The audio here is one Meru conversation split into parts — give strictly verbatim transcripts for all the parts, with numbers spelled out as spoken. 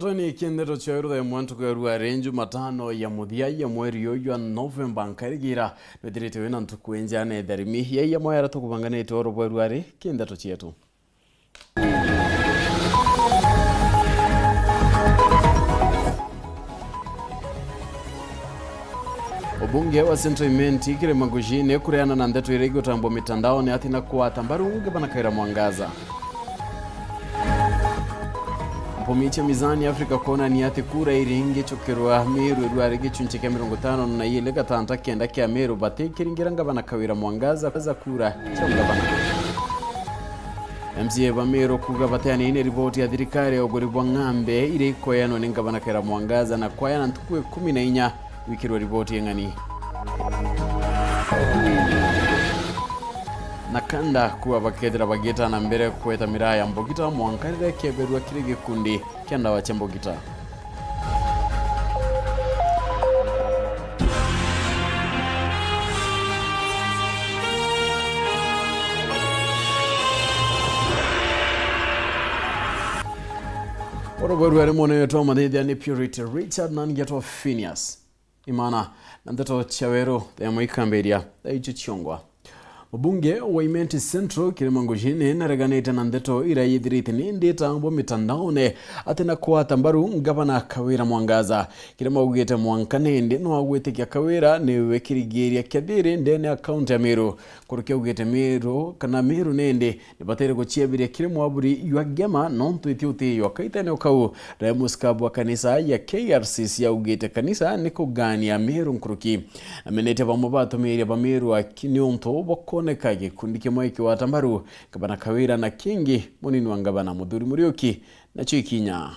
Toni kindeto cia wiruthe mwa ntuku ya ruari, Jumatano ya muthia ya mweri uyu jwa Novemba, nkarigira nwithirite wina ntuku injane tharimi. Yaiya mwaya aria tukubanganite oro bwa ruari kindeto cietu. Ubunge wa Central Imenti Kirima Gujini kureana na ndeto iria igutambwa mitandaoni ati na kwata mbaru ngavana Kawira Mwangaza. Mpomi cia Mizani Africa kwonania ati kura iringicukirwa Meru irwari gicunci kia mirongo itano na ili gatanta kenda kia Meru batikiringira ngavana Kawira Mwangaza za kura cia ngavana. M C A ba Meru kuuga bateanine riboti ya thirikari ya uguri bwa ng'ambe iria ikoeanwa ni ngavana Kawira Mwangaza na kwayana ntuku ikumi na inya gwikirwa riboti ing'ani. Na kanda kuuga bakethira bagieta na mbere kweta miraa ya mbogita mwanka riria ikeberua kiri gikundi kia ndawa cia mbogita. Oro bweru ari mwana wetu wa mathithia ni Purity Richard na ngetwa Phineas Imana, na ndeto cia weru thaa imwe ikambiria thaa icio ciongwa. Mubunge wa Imenti Central, Kirima Ngujini, nareganite na ndeto iria yithirite ni nditambwa mitandaone ati na kwata mbaru ngavana Kawira Mwangaza. Kirima augite mwanka nindi no agwitikia Kawira niwe kirigiria kia thiri ndene ya kaunti ya Meru. Nkuruki augite Meru, kana Meru nindi nibatere guciabiria kiri mwaburi jwa Gema nontu iti utiiyo. Kaitene o kau, Remus Kabu wa kanisa ya K R C C augite kanisa ni kugania Meru nkuruki. Amenetie bamwe ba atumiria ba Meru aki niuntu bwa kwoneka gikundi kimwe gikiwata mbaru ngavana Kawira na kingi munini wa ngavana Muthuri Muriuki nacio ikinya.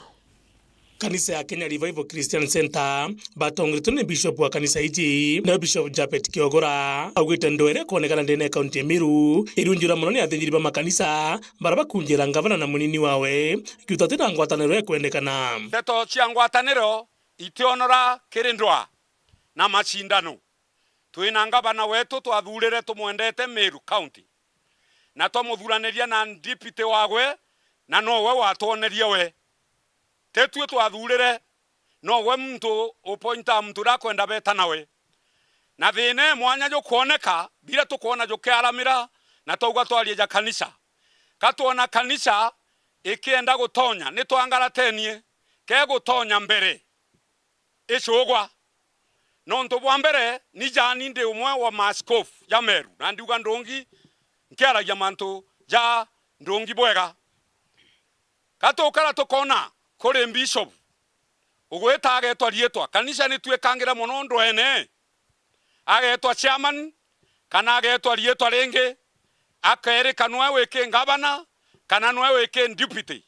Kanisa ya Kenya Revival Christian Centre batongoretwe ni Bishop wa kanisa iji, nawe Bishop Japhet Kiogora, augite ndwere kwonekana ndene ya kaunti ya Meru irunjura mono ni athinjiri ba makanisa bara bakunjira ngavana na munini wawe, giutu ati na ngwataniro ikwendekana. Ndeto cia ngwataniro itionora kiri ndwa na macindano. Twina ngavana wetu twathurire tumwendete Meru County, na twamuthuraniria na deputy wagwe, na nowe watwonerie we. Ti tui twathurire, nowe muntu upointaa muntu uria akwenda beta nawe. Na thina e mwanya jukwoneka, biria tukwona jukiaramira, na twauga twarie ja kanisa. Ka twona kanisa ikienda gutonya, ni twangaratenie, ke gutonya mbere icugwa. Nontu bwa mbere, ni jani ndi umwe wa maaskofu ja Meru, na ndiuga ndungi, nkiaragia mantu ja ndungi bwega. Ka tukara tukona kuri bishop ugwita agetwa riitwa, kanisa ni twikangire mono ndwene, agetwa chairman, kana agetwa riitwa ringi, akerika nwe wiki ngavana, kana nwe wiki deputy.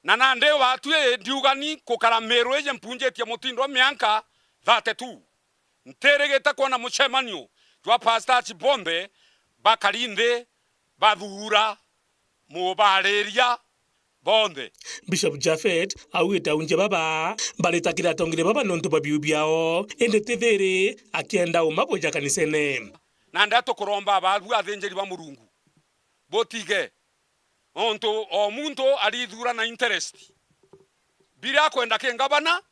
Na nandi batwi ndiugani kukara Meru iji mpunjitie mutindo mianka thirty-two. Ntirigite kwona mucemanio jwa pastors bonthe bakari nthi bathuura mubariria bonthe. Bishop Japhet augite aunjia baba baritakira atongeria baba nontu bwa biu biao, indi ti thiri akienda uma bwija kanisene. Nandi atukuromba ababu athinjiri ba Murungu, butige. Nontu o muntu arithuura na interest. Biria akwenda ki ngavana,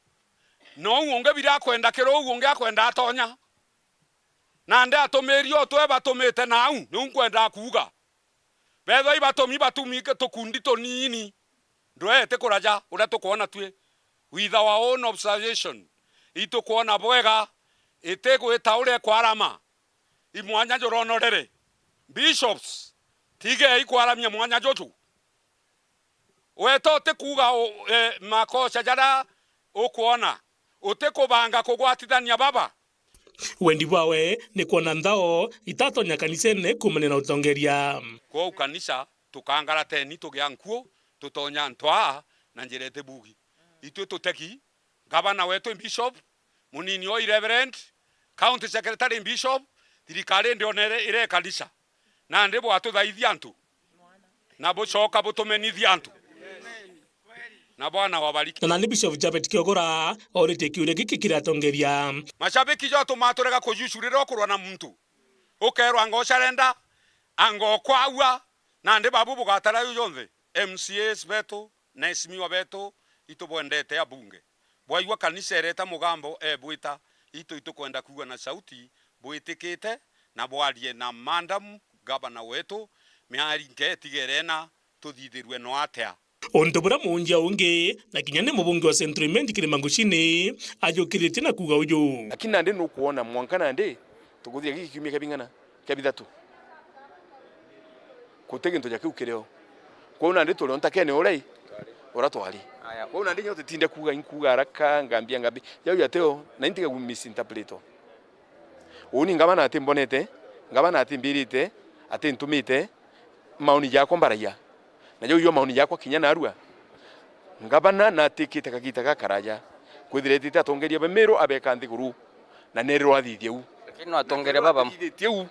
na uu ungi biria akwenda kiri uu ungi akwenda atonya. Nandi atumiri o twe batumite nau, niu nkwendaa kuuga. Bethwa ibatumi batumi tukundi tunini, ndwee ti kuraja uria tukwona twi. With our own observation, itukwona bwega, itigwita uria ikwarama. I mwanya juronorere. Bishops, tigei kwaramia mwanya juju. Weta utikuuga u-, e, makosa jaria ukwona, utikubanga kugwatithania baba. Wendi bwawe ni kwona nthao itatonya kanisene kuumania na utongeria. Kwou kanisa, tukangarateni tugia nkuo, tutonya ntwaa na njira itibugi. Itwi tutegi, ngavana wetu i bishop, munini o i reverend, county secretary i bishop, thirikari ndiona ire, ire kanisa. Nandi bwatuthaithia antu, na bucoka butumenithia antu. Na Bwana wabariki. Na nandi Bishop Japhet Kiogora oritie kiuria giki kiri atongeria. Mashabiki jo tumaturega kujucu riria ukurwa na muntu. Ukerwa anga ucarenda, anga ukwaua, nandi babu bugatara yu jonthe. M C As betu, na esimiwa betu, itubwendete abunge. Bwaigua kanisa ireta mugambo ebwita, itu itukwenda kuuga na sauti bwitikite na bwarie na madam gavana wetu, miarinke itigere na tuthithirue no atia. Untu buria muunjia ungi na kinya ni mubunge wa Central Imenti Kirima Ngucini ajukiritie na kuuga uju. Lakini nandi nukwona mwanka nandi tukuthia giki kiumia kia bing'ana, kia bithatu. Guti gintu ja kiu kirio. Kwou nandi turi o ntakene uria i, uria twari. Aya, kwou nandi nyo tutinde kuuga, inkuuga haraka, ngambia, ngambia. Jau jatio, na intiga gu misinterpret. Uuni ngavana atimbonete, ngavana atimbirite, atintumite, maoni jakwa mbaragia. Na jau jo maoni jakwa kinya narua. Ngavana natikite kagita gakaraja. Kwithira etite atongeria ba Meru abeka nthiguru, na nerirwa athithia u. Lakini no atongeria baba. Athithitie u,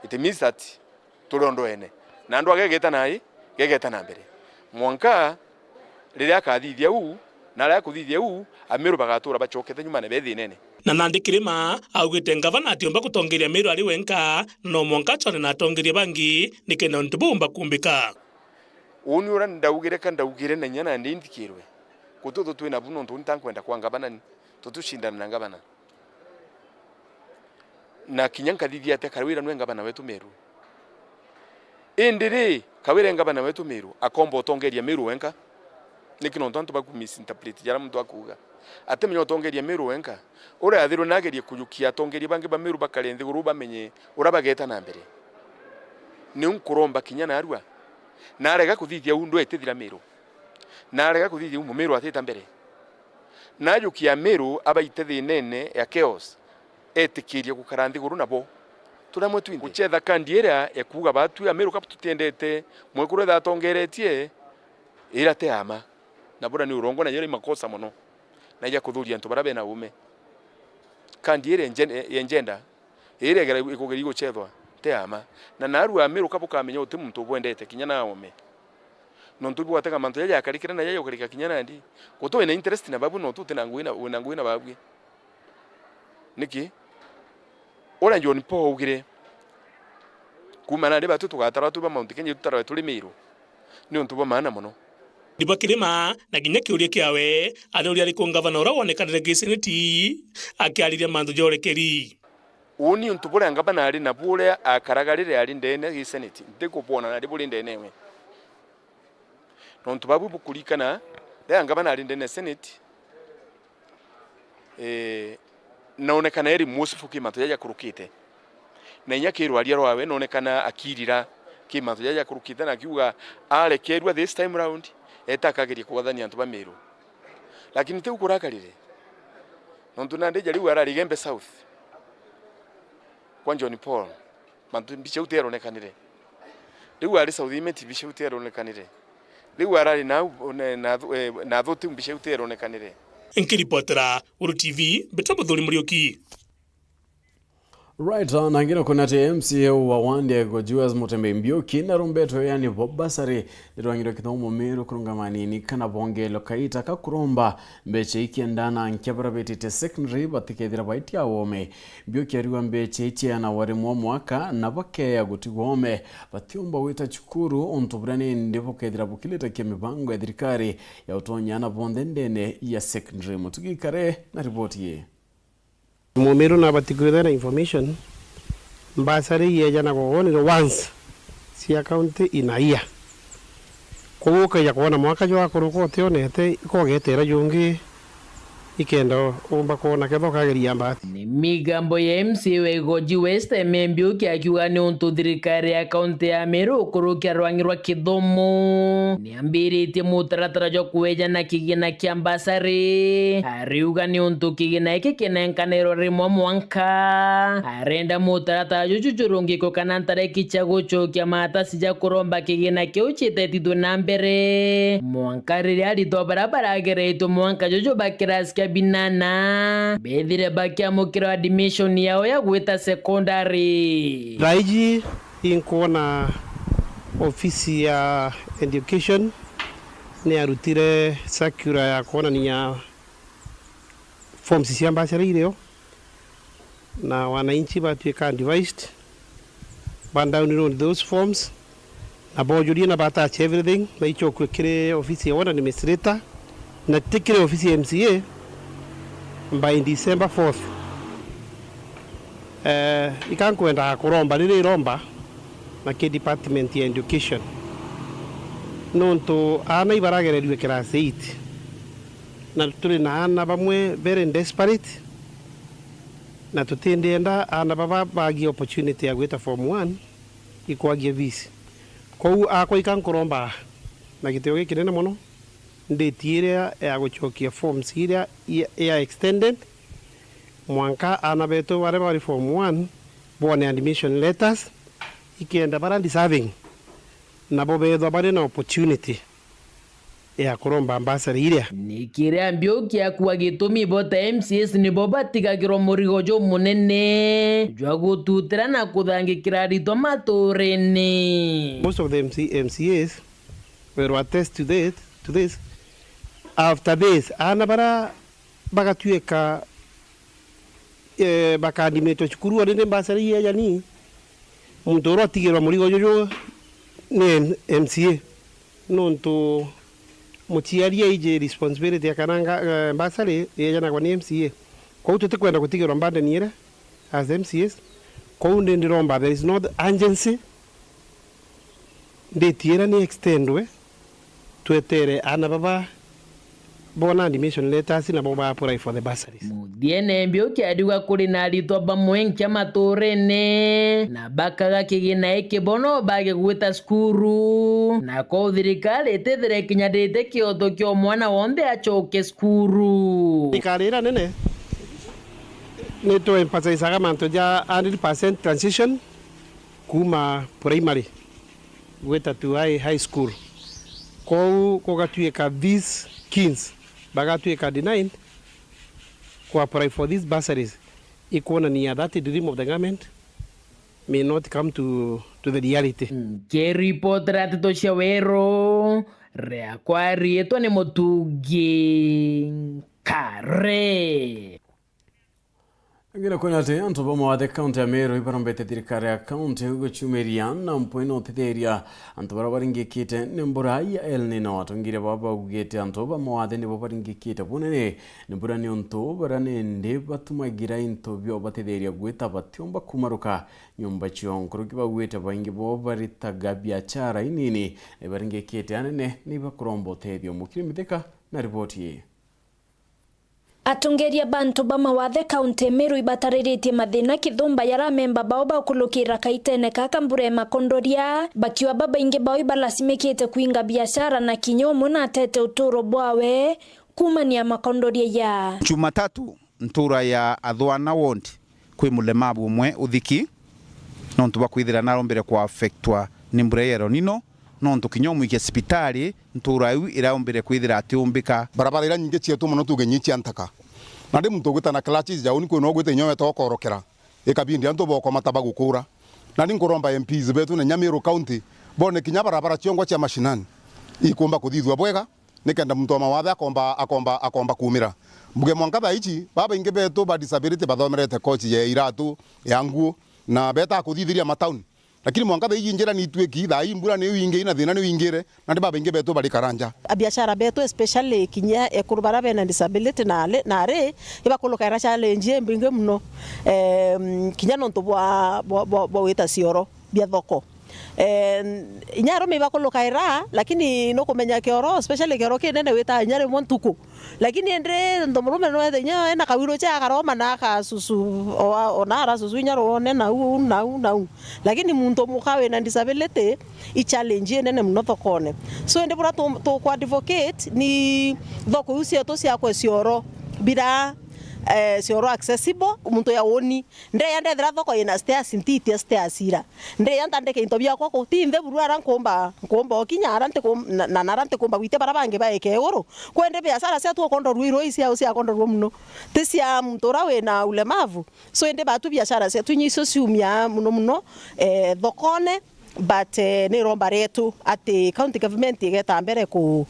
it means that turi o ndwene. Na andu agegeta nai, gegeta na mbere. Mwanka riria akathithia u, na aria akuthithia u, Ameru bagatura bacokete nyuma na bethinene. Na nandi Kirima augite ngavana atiumba gutongeria Meru ari wenka, no mwanka acwane na atongeria bangi, nikenda untu buu umba kumbika. Uuni uria ndaugire ka ndaugire na inya nandi nthikirwe. Guti uthu twina bu nontu uuni ta nkwenda kwa ngavana ni. Tutucindana na ngavana. Na kinya nkathithia atia Kawira nwe ngavana wetu Meru? Indi ri, Kawira e ngavana wetu Meru, akomba utongeria Meru wenka? Niki nontu antu baku misinterpret jaria muntu akuuga. Atimenya utongeria Meru wenka. Uria athirwe nagerie kujukia atongeria bangi ba Meru bakare nthiguru bamenye uria bageta na mbere. Niu nkuromba kinya narua. Narega kuthithia u ndwetithira Meru. Narega kuthithia u Mumeru atita mbere. Najukia Meru abaite thinene ya chaos, etikirie gukara nthiguru nabo. Turi amwe twinthe. Gucetha kandi iria ya kuuga batwi Ameru ka tutiendete, mwekuru etha atongeretie, ira ti ama. Na bura ni urongo na yari makosa mono. Na ya kuthuria antu baria bena uume. Kandi iria enjen-, enjenda, iria igera-, ikugeria gucethwa, ti ama. Na narua Ameru ka bukamenya uti muntu ubwendete kinya na aume. Nontu bwatega mantu jaja jakarikire na jaja ukarika kinya nandi. Guti wina interest na babu, nontu utina ngugi na, wina ngugi na babwi. Niki? Uria John Paul augire, kuuma nandi batu tugatarwa twi ba Mount Kenya, tutarwe turi Meru. Ni untu bwa maana mono. Riba Kirima, na kinya kiuria kiawe, ari uria ariku ngavana uria wonekanire giseneti akiariria mantu ja urekeri. Uuni untu buria ngavana ari nabu uria akaraga riria ari ndene giseneti, ntikubwona nari buri ndene ewe. Nontu babu bukurikana, riria ngavana ari ndene seneti, eh, naonekana eri mucibu ki mantu jaja jakurukite. Na inya ki rwaria rwawe, naonekana akirira ki mantu jaja jakurukite, na akiuga arekerua this time round, eta akageria kugathania antu ba Meru. Lakini tiu kurakarire. Nontu nandi ja riu arari Igembe South kwa John Paul. Mantu mbica iu ti eronekanire. Riu ari South Imenti mbica iu ti eronekanire. Riu arari nau, ne-, na thu-, eh, na thuti mbica iu ti eronekanire. Nkiripotera Uru T V, Mbita Muthuri Muriuki. Right, uh, na ngina kuna ati M C A wa Wandego Julius Mutembe Mbiuki na rumbetwe yani bo basari ni rwangirwe kithomo Meru kurungama nini kana bongelo kaita ka kuromba mbecha ikienda na nkia baria betite secondary batikethira baitia wome. Mbiuki ariwa mbecha ichiana wari mwa mwaka na bakeya gutigwa ome. Batiumba gwita cukuru untu buria nindi bukethira bukilitakia mibango ya thirikari ya utonya ana bonthe ndene ya secondary. Mutugi Kare na riboti ye. Mumiru nabati kwithira na information, mbasari iyejanagwa wonire once cia county in a year. Kwou ukaija kwona mwaka jwakuruka utionete, ikogetera jungi, ikenda umba kwona ketha ukageria mbati. Ni migambo ya M C A wa Igoji West, Eme Mbiuki, akiuga ni untu thirikari ya kaunti ya Meru ukurukia rwangi rwa kithomo niambiritie mutaratara jwa kuejana kigina kia mbasari. Ariuga ni untu kigina giki kinenkanirwa rimwe mwanka. Arenda mutaratara juju jurungikwe kana ntareki cia gucokia matasi ja kuromba kigina kiu citetithwe na mbere, mwanka riria aritwa baria baragereitwe mwanka juju ba kirasi kia binana bethire bakiamukirwa admission yao ya gwita secondary. Thaiji inkwona ofisi ya education ni arutire circular ya kwonania forms cia mbacare irio, na wananchi batwika advised ba download those forms, na bojurie na ba attach everything, na ichokue kiri ofisi ya ward administrator, Na ti kiri ofisi ya M C A, by December fourth. Eh, ika nkwendaga kuromba riri iromba na ki department ya education. Nontu aana ibaragererue class eight, na turi na aana bamwe very desperate, na tutindienda aana baba bagie opportunity ya gwita form one ikwagia fees. Kwou akwa ika nkuromba na gitio gikinene mono, nditi iria ya gucokia forms iria ya, ya extended, mwanka aana betu baria bari form one bone admission letters, ikenda baria deserving nabo bethwa bari na opportunity ya kuromba bursary iria. Ni kiria Mbiuki akua gitumi bo ta M C As nibo batigagirwa murigo jumunene jwa gututira na kuthangikira aritwa maturene. Most of the M C, M C As will attest to that, to this. After this, aana bara bagatuika, eh, bakaandimitwe cukuru, already bursary ii eejani, muntu uria utigirwa murigo juju ni M-, M C A, nontu muciari aiji responsibility ya kana nga-, eh, bursary yeejanagwa ni M C A. Kwou tutikwenda gutigirwa burden iria as M C As. Kwou ndi ndiromba, there is no urgency, nditi iria ni extendwe, twetere aana baba bona admission letters nabo ba apply for the bursaries. Muthiene, Mbiuki ariuga kuri na aritwa bamwe nkia maturene na bakaga kigina iki bo no bage gwita cukuru, na kwou thirikari itithire ikinyanirite kioto kia mwana wonthe acoke cukuru. Thirikari iria nene ni tu emphasizaga mantu ja hundred percent transition kuuma primary gwita tu high, high school. Kwou gugatuika these kids bagatuika denied ku apply for these bursaries, ikwonania that dream of the government may not come to, to the reality. Nkiripotera nteto cia Weru, riakwa riitwa ni Mutungi Kare. Ngire kwona ati antu ba mawathe kaunti ya Meru ibarombete thirikari ya kaunti gucumiria na mpwe na utetheria antu baria baringikite ni mbura ya El Nino. Atongeria baba baugite antu ba mawathe nibo baringikite bunene ni mbura niuntu baria nindi batumagira into bio batetheria gwita batiumba kumaruka nyumba ciao. Nkuruki baugite baingi bo baritaga biachara inini na ibaringikite anene ni bakuromba utethio. Mukiri Mithika na riboti ii. Atongeria bantu ba mawathe kaunti Meru ibatariritie mathina kithumba yara amemba bao bakulukira kaitene kaka mbura ya makondoria, bakiuga babaingi bao ibalasimikite kwinga biashara na kinya umwe natete uturo bwawe kuumania makondoria ya. Jumatatu, ntura ya Athwana ward, kwi mulemavu umwe uthiki, nontu bwa kwithira narombire ku affectwa ni mbura ya El Nino, nontu kinya umwikia cibitari, ntura iu iraombire kwithira atiumbika. Barabara iria nyingi cietu mono tuge nyi cia ntaka. Nandi muntu ugwita na clutches ja uni kwina ugwita inya weta ukorokera. Ikabindi antu bokoma ta bagukura. Nandi nkuromba M Ps betu na Nyamiru County, bone kinya barabara ciongwa cia mashinani ikumba kuthithua bwega, nikenda muntu wa mawathe akomba, akomba, akomba kumira. Mbuge mwanka thaa ici, babaingi betu ba disability bathomerete course ya iratu, ya nguo, na beta kuthithiria matauni. Lakini mwanka thaa iji njira ni itwiki, thaa ii mbura ni iu ingi, na thina ni uingire, na ni babaingi betu bari karanja. Abiashara betu, especially kinya ekuru bara bena disability na ari, na ari, ibakulukaira challenge imbingi muno. Em, kinya nontu bwa, bwa, bwa, bwa wita cioro bia thoko. Eh, inya arume ibakulukaira, lakini nukumenya kioro, especially kioro kinene wita inya rimwe ntuku. Lakini indi ndo murume nwethe inya ena kawiru cha akaroma na akasusu, o-, ona arasusu inya rwone nau, nau, nau. Lakini muntu muka wina disability, i challenge inene muno thokone. So indi bura tu, tu ku advocate ni thoko iu cietu ciakwe cioro bira, eh, cioro accessible, muntu ya uni. Ndeya ndethira thoko ina stairs, ntitia stairs ira. Ndeya ntandike into biakwa ku, ti nthe buru ara nkumba, nkumba okinya ara ntikum-, na, na, na ara ntikumba gwitia bara bangi baike iguru. Kwendi biashara ciatu ukondorua iroi ciao ciakondorua muno. Ti cia muntu ura wina ulemavu. So indi batu biashara ciatu inya icio ciumia muno muno, eh, thokone. But, eh, ni iromba rietu ati county government igeta mbere ku,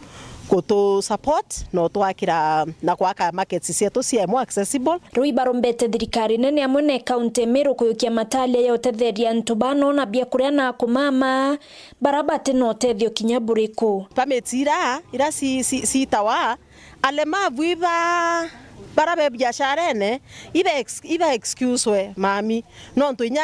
kutu support na utwakira na kwaka markets cietu cia more accessible. Riu ibarombete thirikari nene amwe na county Meru kuyukia matalia ya utetheria antu banoona biakuria na kumama bara bati na utethio kinya buriku. Permits ira, ira ci, ci, ciitawa, Alemavu iba bara be biasharene, iba ex-, iba excuse we, mami. Nontu inya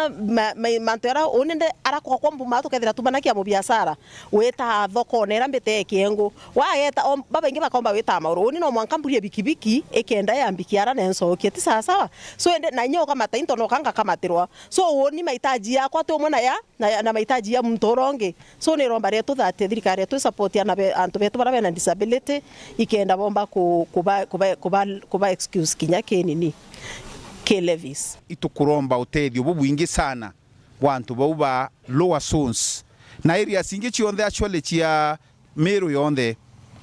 ma-, ma-, mantu ara uni ndi ara kwakwa mbuma tukethira tumanakia mubiashara, witaa thokone ira mbite kiengu. Wageta, o, babaingi bakomba witaa mauru. Uni no mwanka mburie bikibiki, ikenda ya mbiki ara nencokie. Ti sawa sawa? So, indi na inya ukamata into no kanga kamatirwa. So, uni mahitaji yakwa ti umwe na ya, na, na mahitaji ya muntu uria ungi. So, ni iromba rietu that thirikari yetu isupport ana be-, antu betu bara bena disability, ikenda bomba ku-, kuba, kuba, kuba, kuba excuse kinya kinini ki levies. Itukuromba utethio bubwingi sana bwa antu bau ba lower zones. Na areas ingi cionthe actually cia Meru yonthe,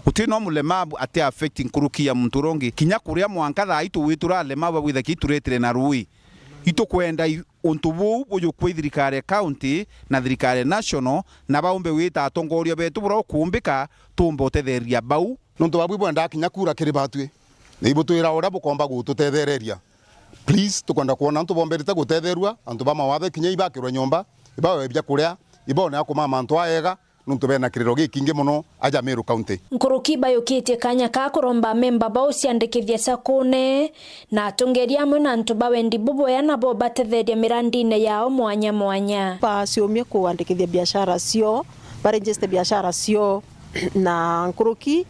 guti no mulemavu ati affect nkuruki ya muntu uria ungi. Kinya kuria mwanka thaa ii tugwitura alemavu babwitha ki ituretire na rui. Itukwenda i-, untu buu bujukwe i thirikari ya county na thirikari ya national, na baumbe gwita atongoria betu buria ukuumbika, tuumbe utetheria bau. Nontu babu ibwendaa kinya kuura kiri batwi, na ibutwira uria bukomba gututethereria. Please, tukwenda kwona antu bomberite gutetherua, antu ba mawathe kinya ibakirwe nyomba, ibawe bia kuria, ibone a kumama antu aega, nontu bena kiriro gikingi mono aja Meru County. Nkuruki bayukitie kanya ka kuromba amemba bao ciandikithia cakune na atongeria amwe na antu ba wendi bubwea nabo batetheria mirandine yao mwanya mwanya. Baciumie kuandikithia biashara cio, baregister biashara cio na nkuruki,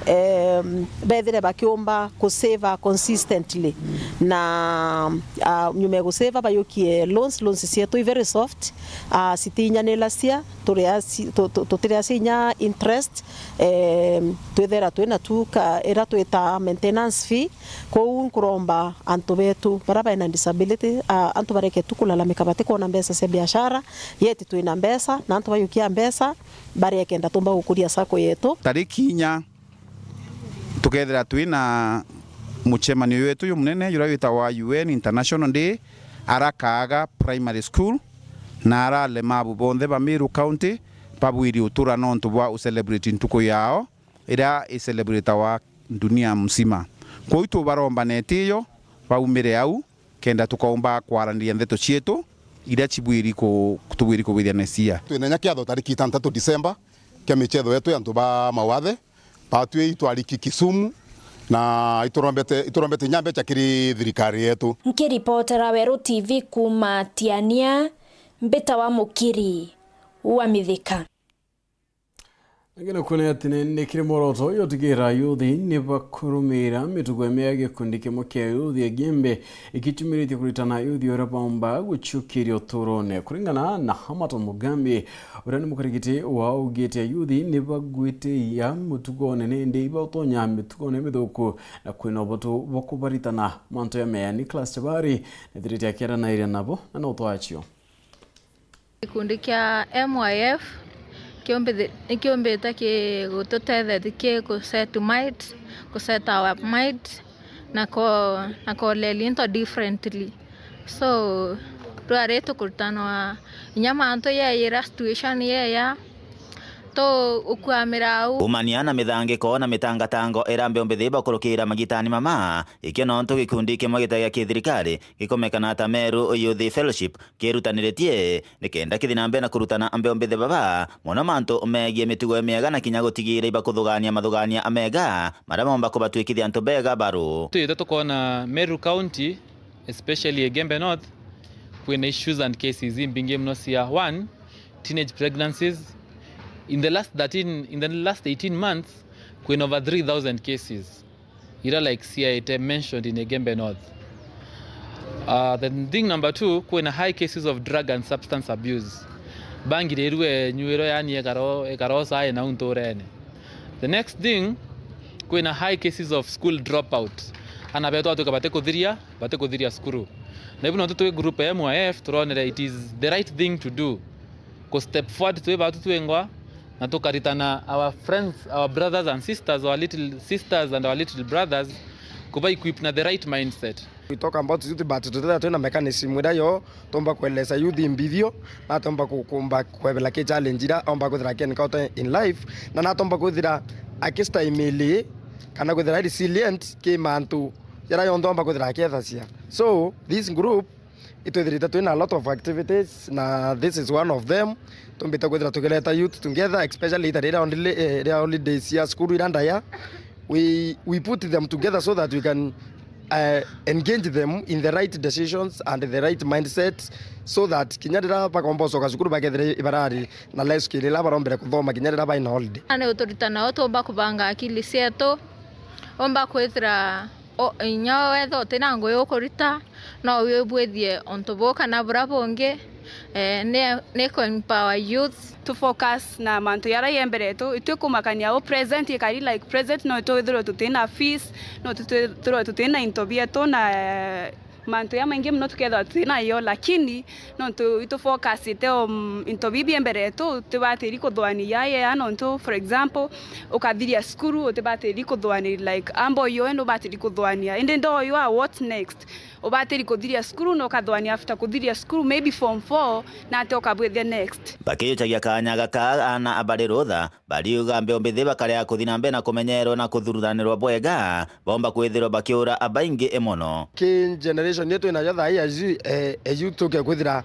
em, bethire bakiumba kuseva consistently. Na, ah, nyuma ya guseva bayukie loans, loans cietu i very soft, ah, citinyanilacia, turia ci-, tu-, tu-, tutiriacia inya interest, em, twithera twina tu ka-, ira twita maintenance fee. Kou nkuromba antu betu bara bena disability, ah, antu bareke tu kulalamika batikwona mbeca cia biashara, yet twina mbeca, na antu bayukia mbeca, baria kenda tumba gukuria sacco yetu. Tariki inya, tukethira twina mucemanio wetu jumunene juria witagwa U N International Day, ara Kaaga Primary School, na ara alemavu bonthe ba Meru County babwiri utura nontu bwa ucelebrate ntuku yao iria icelebratawa dunia mzima. Kwou tubaromba neti iyo baumire au, kenda tukaumba kwaraniria ndeto cietu iria cibwiri ku-, tubwiri kubwithia necia. Twina inya kiatho tariki itantatu Disemba kia michetho yetu ya antu ba mawathe, batwi itwariki Kisumu, na iturombete, iturombete inya mbecha kiri thirikari yetu. Nkiripotera Weru T V kuuma Tiania, mbitawa Mukiri wa Mithika. Angĩ na kuona ati ni, ni kiri mworoto uyu utigira yuthi ni bakurumira mitugo ya miega. Gikundi kimwe kia yuthi Igembe ikitumiritie kuritana yuthi uria baumba guciukiria uturone. Kuringana na Hamata Mugambi, uria ni mukarigiti wao, augite yuthi ni bagwitiia mutugone, ni indi ibautonya mitugone mithuku na kwina ubotu bwa kubaritana mantu ya meya. Nicholas Chabari nethirite akiaranairia nabo na no twacio. Gikundi kia M Y F kiumbithi-, nikiumbite ki gututetheria ki ku set mind, ku set our mind, na ko-, na koleria into differently. So, rwari tukurutanwa inya mantu yeya, situation yeya, tu ukwamira au. Umania na mithangiko na mitangatango irambe umbithi bakurukira magitani mama, ikio nontu gikundi kimwe gitari gia kithirikari gikomekana ta Meru Youth Fellowship kirutaniritie nikenda kithi na mbere na kurutana mbeombithi baba mono mantu megie mitugo miega na kinya gutigira ibakuthugania mathugania mega maria momba kubatwikithia antu bega baru. Twite tukona Meru County, especially Igembe North, kwina issues and cases imbingi muno cia, one, teenage pregnancies. In the last thirteen, in the last eighteen months, kwina over three thousand cases ira, like, ciaite mentioned in Igembe North. Uh, the thing number two, kwina high cases of drug and substance abuse. Bangi riu enyuirwe, yani, ekaro, ekaro sae na unturene. The next thing, kwina high cases of school dropout. Ana betu atwika batikuthiria, batikuthiria cukuru. Na ibu nontu twi group ya M Y F, turonere it is the right thing to do ku step forward twi batu twingwa, na tukaritana our friends, our brothers and sisters, our little sisters and our little brothers, kuba equip na the right mindset. We talk about youth, but tutethia twina mechanism iria yo tomba kueleza youth mbithio, na tomba ku-, kumba kwebela ki challenge iria omba kwithira aki encounter in life, na natomba kwithira akistaimili kana kwithira resilient ki mantu jaria yonthe omba kwithira akiethacia. So, this group itwithirite twina a lot of activities, na this is one of them. Tumbite kwithira tukireta youth together, especially ita riria holiday, eh, ria holidays cia cukuru iria ndaya, We, we put them together so that we can uh, engage them in the right decisions and the right mindset, so that kinya riria bakomba gucoka cukuru bakethire ibarari na life skill iria barombere kuthoma kinya riria baina holiday. Na ni uturitana o tumba kubanga akili cietu, umba kwithira o-, inya wetha utina ngugi ukurita, no wibwithie untu buu kana buria bungi. Eh, ni, ni ku empower youth. Tu focus na mantu jaria ye mbere yetu, itwi kumakania u present ikari, like, present no twithirwe tutina fees, no twithirwe tutina into bietu na, eh, mantu jamaingi mono tukethirwa tutina yo, lakini nontu itu focus ite o, mm, into bibi mbere yetu, utibatiri kuthwania yaya, nontu, for example, ukathiria cukuru, utibatiri kuthwania, like, amba uyu we nubatiri kuthwania, indi ndo uyu a what next? Ubatiri kuthiria cukuru na ukathwania after kuthiria cukuru, maybe form four, na ati ukabwithia next. Bakijucagia kaanya gaka, aana bari rutha bariuga mbeo mbithi bakarega kuthi na mbere na kumenyerwa na kuthuruthanirwa bwega, baumba kwithirwa bakiura abaingi mono. Ki generation yetu inayo thaa hii ya yu-, eh, eh, yu tuke kwithira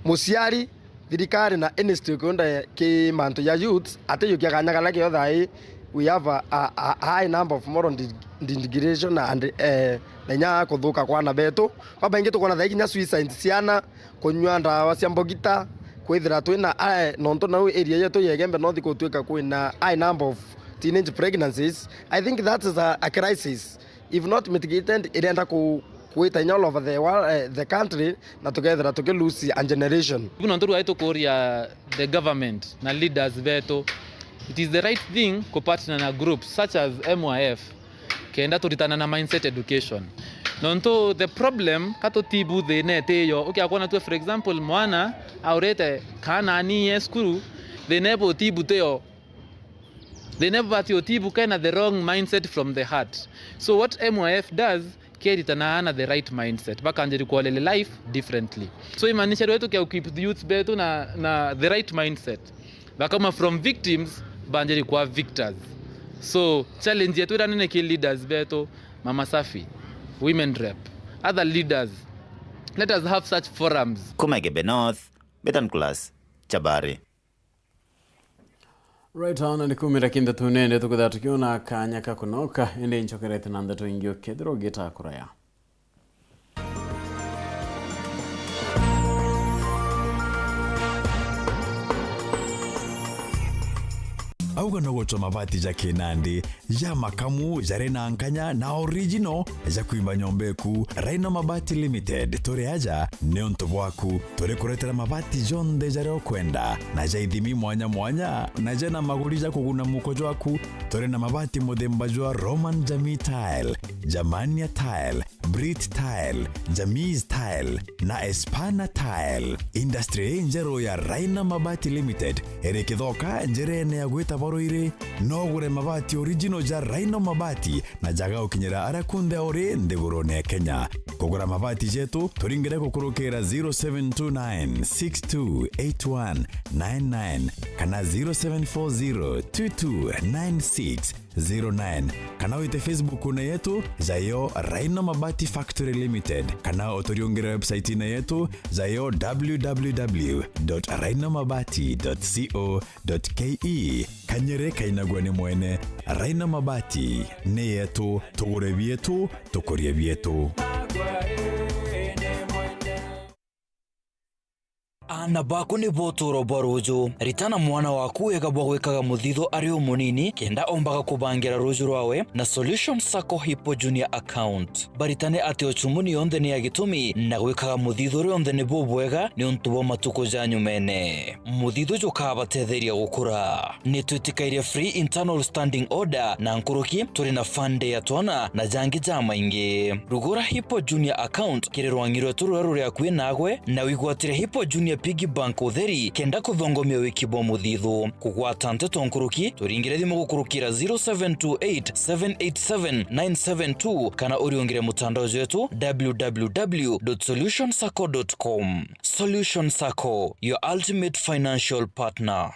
muciari, thirikari na any stakeholder ki mantu ya youth, atijukia kanya karia kio thaa hii, we have a, a, a high number of moral de-, degradation and, eh, na inya kuthuka kwa ana betu. Babaingi tukwona thaa hii kinya suicide ciana, kunyua ndawa cia mbogita, kwithira twina, eh, nontu nau area yetu ya Igembe North gutwika kwina high number of teenage pregnancies. I think that is a, a crisis. If not mitigated, irenda ku-, kwita inya all over the world, eh, the country, na tukethira tuki lose a generation. Riu nontu rwai tukuria the government na leaders betu, it is the right thing ku partner na groups such as M Y F, kenda turitana na mindset education. Nontu the problem, ka tutibu thina itiyo. Ukia kwona tu, for example, mwana aurite kana anie cukuru, thina ebu utibu tiyo. They never bati utibu kena the wrong mindset from the heart. So what M Y F does, keritana na the right mindset. Bakanjiri kuolele life differently. So imaanisha rwetu kia keep the youth betu na, na the right mindset. Bakama from victims, banjiri kwa victors. So challenge yetu ira nene ki leaders betu, Mama Safi, Women Rep, other leaders. Let us have such forums. Kuma Igembe North, Betan Class, Chabari. Right on, ni kumira kintu tunende tukutha tukiona kanya ka kunoka, indi nchokerete na ndeto ingi ukethirwa ugita kuraya. Auga no gucwa mabati ja kinandi, ja makamu, jari na nkanya na original, ja kwimba nyomba eku. Rhino Mabati Limited, turi aja niuntu bwaku. Turi kuretera mabati jonthe jaria ukwenda, na ja ithimi mwanya mwanya, na jena maguri ja kuguna muko jwaku. Turi na mabati muthemba jwa Roman Jamii Tile, Germania Tile, Brit Tile, Jamis Tile, na Espana Tile. Industry injeru ya Rhino Mabati Limited iri Kithoka, njirene ya gwita Baruiri. No ugure mabati original ja Rhino Mabati na jaga ukinyira aria kunthe uri nthigurune ya Kenya. Kugura mabati jetu, turingire gukurukira zero seven two nine six two eight one nine nine kana zero seven four zero two two nine six zero nine, kana wite Facebook-une yetu, jayo Rhino Mabati Factory Limited, kana uturiungire website-ine yetu, jayo w w w dot rhino mabati dot co dot k e. Kanyere kainagua ni mwene. Rhino Mabati ni yetu, tugure bietu, tukurie bietu. Aana baku nibo utuuro bwa ruuju. Ritana mwana waku wega bwa gwikaga muthithu ari umunini, kenda ombaga kubangira ruuju rwawe na Solution Sacco Hippo Junior Account. Baritane ati ucumuni yonthe ni ya gitumi, na gwikaga muthithu rionthe ni bubwega niuntu bwa matuku ja nyumene. Muthithu jukabatetheria gukura. Ni twitikairie free internal standing order na nkuruki, turi na fund ya twana na jangi jamaingi. Rugura Hippo Junior Account kiri rwangi rwetu ruria ruri akui nagwe, na wigwatire Hippo Junior Piggy Bank utheri, kenda kuthongomia wiki bwa muthithu. Kugwata nteto nkuruki, turingire thimu gukurukira zero seven two eight seven eight seven nine seven two, kana uriungire mutandao jwetu w w w dot solution sacco dot com. Solution Sacco, your ultimate financial partner.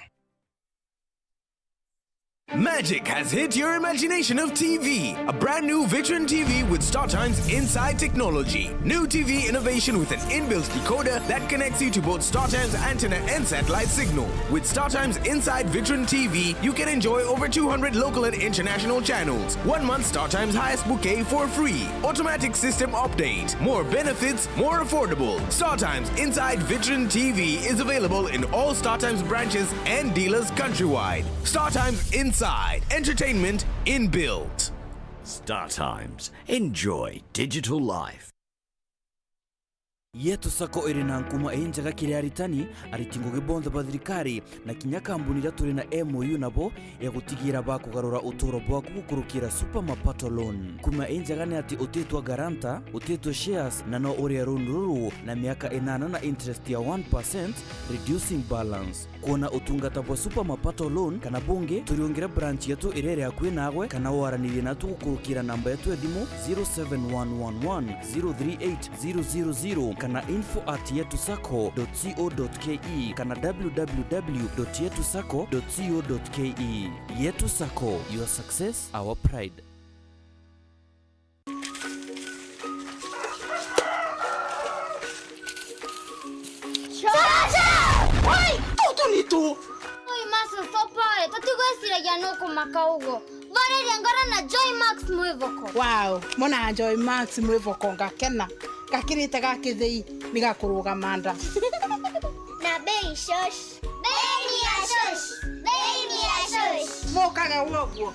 Magic has hit your imagination of T V. A brand new Vitron T V with StarTime's inside technology. New T V innovation with an inbuilt decoder that connects you to both StarTime's antenna and satellite signal. With StarTime's inside Vitron T V, you can enjoy over two hundred local and international channels. One month StarTime's highest bouquet for free. Automatic system update. More benefits, more affordable. StarTime's inside Vitron T V is available in all StarTime's branches and dealers countrywide. StarTime's Inside. Entertainment inbuilt. StarTimes. Enjoy digital life. Yetu Sacco iri na nkuma injega kiri aritani, ariti ngugi bonthe ba thirikari, na kinya kambuni iria turi na M O U nabo ya gutigira bakugarura uturo bwaku gukurukira Super Mapato Loan. Nkuma injega ni ati utitwa guarantor, utitwe shares, na no urie loan ruru na miaka inana na interest ya one percent, reducing balance. Kwona utungata bwa Super Mapato Loan kana bungi, turiungire branch yetu iria iri akui naagwe, kana waranirie natu gukurukira namba yetu ya thimu zero seven one one one zero three eight zero zero zero kana info at yetu sacco dot co dot ke kana w w w dot yetu sacco dot co dot ke. Yetu Sacco, your success, our pride. Chacha! Oi, tutu ni tu. Oi, Max, usopoe, tutigwiciria nukumaka uguo. Voreria ngoro na Joy Max Mwivoko. Wow, mona Joy Max Mwivoko ngakena. Gakirite ga kithei ni gakurugama nda. Na bei shosh. Bei ni ya shosh. Bei ni ya shosh. Mukage uguo.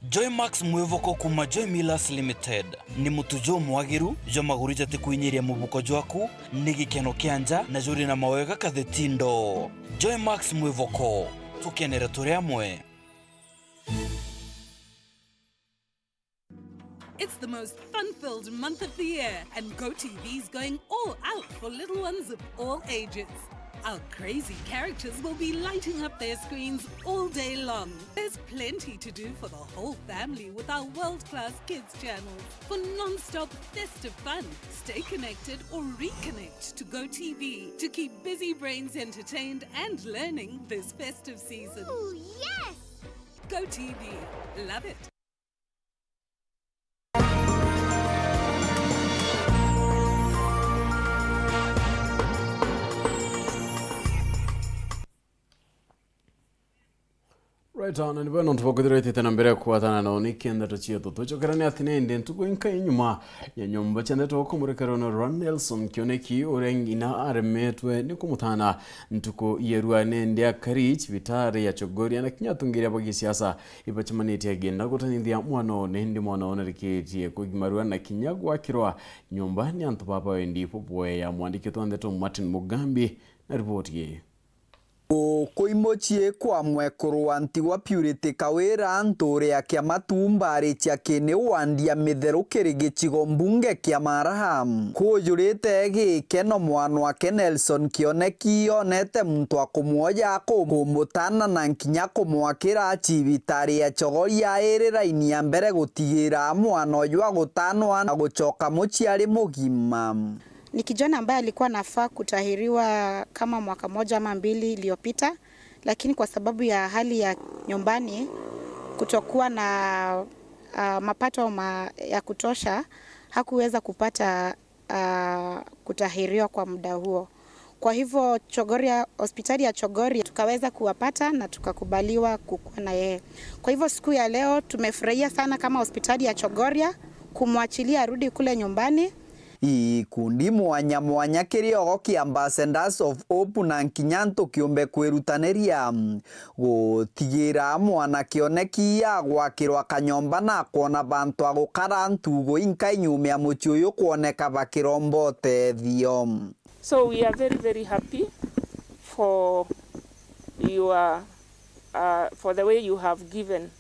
Joymax Mwivoko kuuma Joy Millers Limited ni mutu jumwagiru jwa maguru jati kwinyiria mubuko jwaku, ni gikeno kia nja na juri na mawega katheti ndoo. Joymax Mwivoko, tukenere turi amwe. It's the most fun-filled month of the year, and GoTV's going all out for little ones of all ages. Our crazy characters will be lighting up their screens all day long. There's plenty to do for the whole family with our world-class kids channels. For non-stop festive fun, stay connected or reconnect to GoTV to keep busy brains entertained and learning this festive season. Ooh, yes! GoTV. Love it. Right, na ni bwega nontu bwa kwithirwa itite na mbere ya kwatana nao ni kenda tucietu. Twicokera ni ati ni indi ntuku inkai nyuma ya nyomba ciendetwe kumurika rwano rwa Nelson Kioneki, uria ng'ina aremetwe ni kumutana ntuku ya rua ni indi akari cibitari ya Chogoria na kinya atongeria ba gisiasa ibacemanitie agenda gutanyithia mwana one, indi mwana one arikitie kugimarua na kinya gwakirwa nyomba ni antu ba bawendi bubwe ya mwandiki twa ndeto Martin Mugambi na riboti ii. Gukuimucii kwa mwekuru wa ntigwa Purity Kawira, ntuuri ya Kiamatu, mbaari cia Kini, wandi ya Mitheru kiri gicigo mbunge kia Maraha. Kujurite gikeno mwanwake Nelson Kioneki onete muntu akumwoja ku-, kumutana na nkinya kumwakira cibitari ya Chogoria iri raini ya mbere gutigira mwana uju agutanwa na gucoka mucii ari mugima. Ni kijana ambaye alikuwa anafaa kutahiriwa kama mwaka moja ama mbili iliyopita, lakini kwa sababu ya hali ya nyumbani kutokuwa na, ah, mapato ma-, ya kutosha, hakuweza kupata, ah, kutahiriwa kwa muda huo. Kwa hivyo Chogoria, hospitali ya Chogoria tukaweza kuwapata na tukakubaliwa kukuwa na yeye. Kwa hivyo siku ya leo tumefurahia sana kama hospitali ya Chogoria kumwachilia arudi kule nyumbani. Ikundi mwanya mwanya kiri ogo kia Ambassadors of Hope na nkinya antu kiumbe kwirutaniria gutigira mwana Kioneki agwakirwa kanyomba na kwona bantu agukara ntugo inkai nyuma ya mucii uyu kwoneka bakiromba utethio. So we are very, very happy for your, uh, for the way you have given,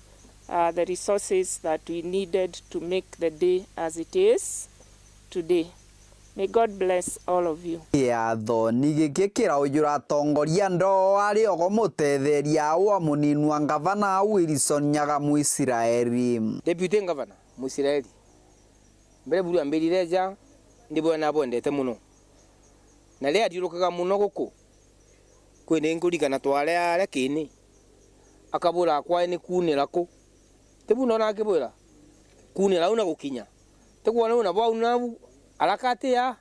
uh, the resources that we needed to make the day as it is today. May God bless all of you. Kiathoni giki kiraujura atongoria ndoo ari ogo mutetheria wa munini wa ngavana Wilson Nyaga Mwisraeli. Deputy Governor Mwisraeli, mbere buru ambirire ja, ndibwona abwendete muno. Na riria athiurukaga muno guku, Kwindi nkurikana tware aria kini, akabwira akwae ni kuunira ku. Ti bu ndona akibwira? Kuunira au na gukinya. Ti kwona riu nabo au nabu arakatia,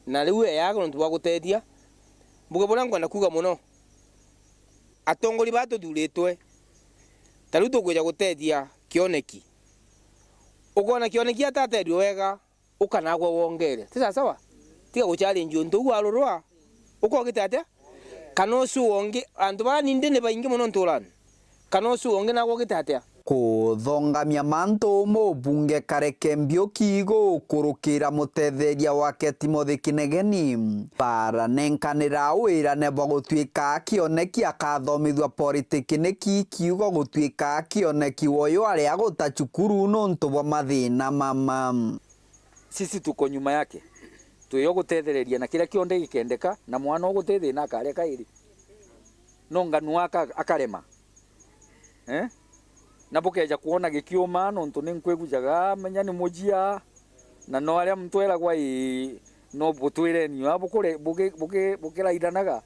na riu eyaga nontu bwa gutethia. Mbuge buria nkwenda kuuga mono, atongori baa tuthuritwe, ta riu tukwija gutethia kioneki. Ukoona kioneki atateethua wega, uka naagwe wongere. Ti sawa sawa? Tiga guchallenge untu uu warurwa. Uka ugite atia? Kana ucio wongi, antu baa nindi ni baingi mono nturani. Kana ucio wongi naagwe ugite atia? Kuthongamia mantu, mubunge Kareke Mbiuki gukurukira mutetheria wake Timothy Kinegeni baranenkanira wirane bwa gutuika kioneki akathomithua politiki, niki kiugo gutuika kioneki woyo aria guta cukuru nontu bwa mathina mama. Sisi tuko nyuma yake. Twio gutethereria na kiria kionthe gikendeka, na mwana ugutithina akaria kairi. No nganua aka-, akarema. Eh? Na bukeja kwona gikiuma, nontu ni nkwigujaga, menya ni mujia, na no aria muntu eragwa, ii, no butwireni, a bukure-, buki-, buki-, bukiraithanaga.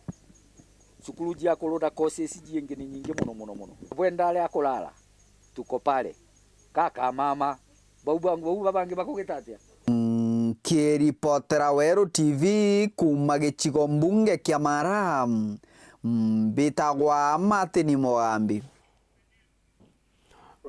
Cukuru cia kuruda courses jingi ni nyingi mono, mono, mono. Bwenda aria akurara, tuko pale. Kaka mama, bau ba-, bau babangi bakugita atia? Nkiripotera Weru T V kuuma gicigo mbunge kia Mara, mbitagwa Martin Mugambi.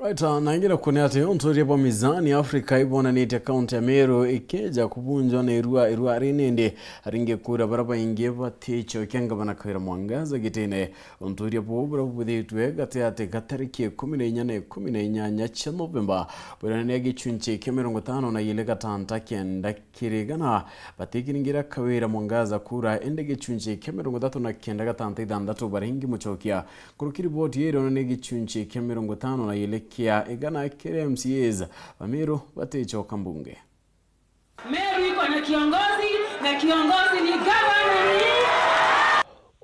Right, uh, na ingi nakuonia ati unthuria bwa Mizani Africa ibonanitie kaunti ya Meru ikeja kubunjwa na irua, irua rinindi ringi kura bara baingi baticokia ngavana Kawira Mwangaza gitine. Unthuria buu buria bubwithitue gati ati ga tariki ikumi na inya na ikumi na inyanya cia Novemba, bwirania gicunci kia mirongo itano na ili gatanta kenda kiri igana batikiringira Kawira Mwangaza kura, indi gicunci kia mirongo ithatu na kenda gatanta ithanthatu baringi mucokia. Nkuruki riboti ii irionania gicunci kia mirongo itano na ili kia igana kiri M C As ba Meru baticoka mbunge. Meru iko na kiongozi, na kiongozi ni gavana ni.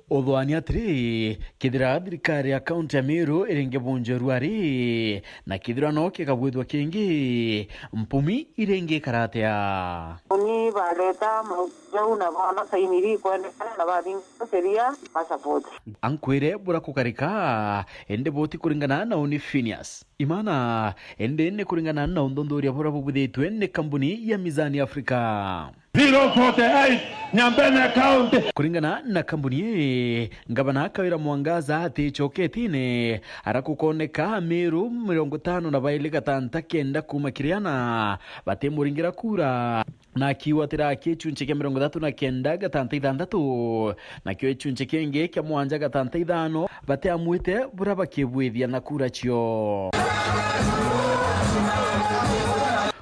Uthwani atiri, kethira thirikari ya kaunti ya Meru iringi bunjwa irua ri, na kethira no kigabwithwa kingi, mpumi iringi ikara atia? Uni bareta mautu jau na bona saini iri ikwendekana na bathinga sheria ba support. Ankwire bura kukarika, indi buti kuringana na uni Phineas Imana, indi ni kuringana na unthunthuria buria bubwithitue ni kambuni ya Mizani Africa. Zero forty-eight, Nyambene County. Kuringana na kambuni ii, ngavana Kawira Mwangaza aticoketie ine, ara kukoneka Meru mirongo itano na baili gatanta kenda kuuma kiri ana batimuringira kura. Na akiuatira aki gicunci kia mirongo ithatu na kenda gatanta ithanthatu, nakio gicunci kingi kia mwanja gatanta ithano batiamwite buria bakibwithia na kura cio.